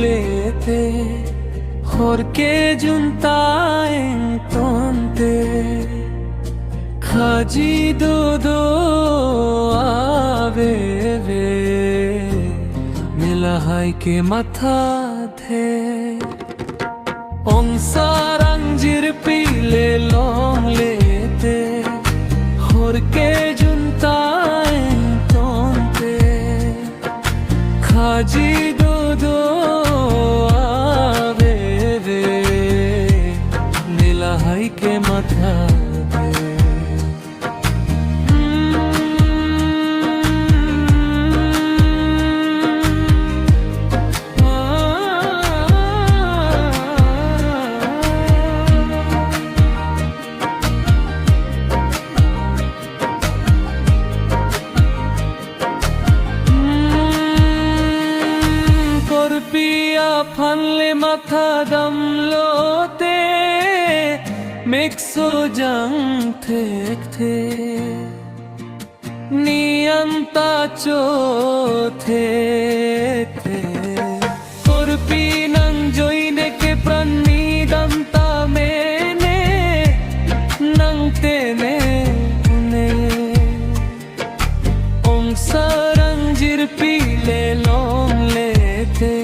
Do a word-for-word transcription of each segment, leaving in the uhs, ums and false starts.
lete, hor kejun ta ingtonte, khaji dodo aveve, ne lahai kemathathe. Ong sarang jirpi le longlete, hor kejun ta ingtonte, khaji dodo aveve, ne lahai kemathathe. Korpi aphan le matha damlote, mekso jang thekthe, ne anta chothekthe. Korpi nangjoine ke pran nidam ta mene, nangtene une. Ong sarang jirpi le longlete,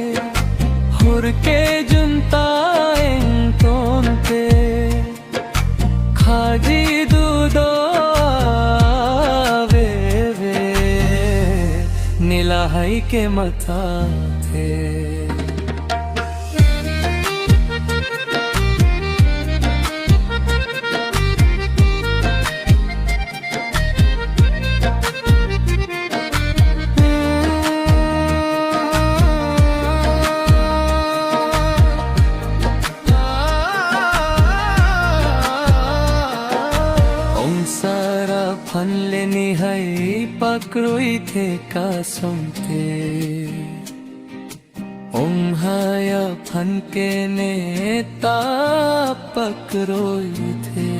hor kejun ta ingtonte, khaji dodo aveve, ne lahai kemathathe. Ong sar aphan le nihai pakroithe kasonte, ong hai aphan ke ne ta pakroithe.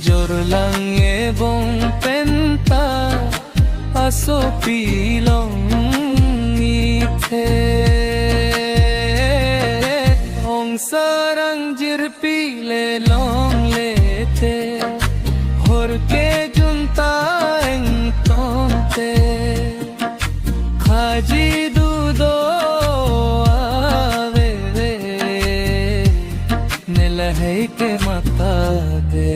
Jorlang ebong penta asopi longithe. Ong sarang jirpi le longlete, hor kejun ta ingtonte, khaji dodo aveve, ne lahai kemathathe.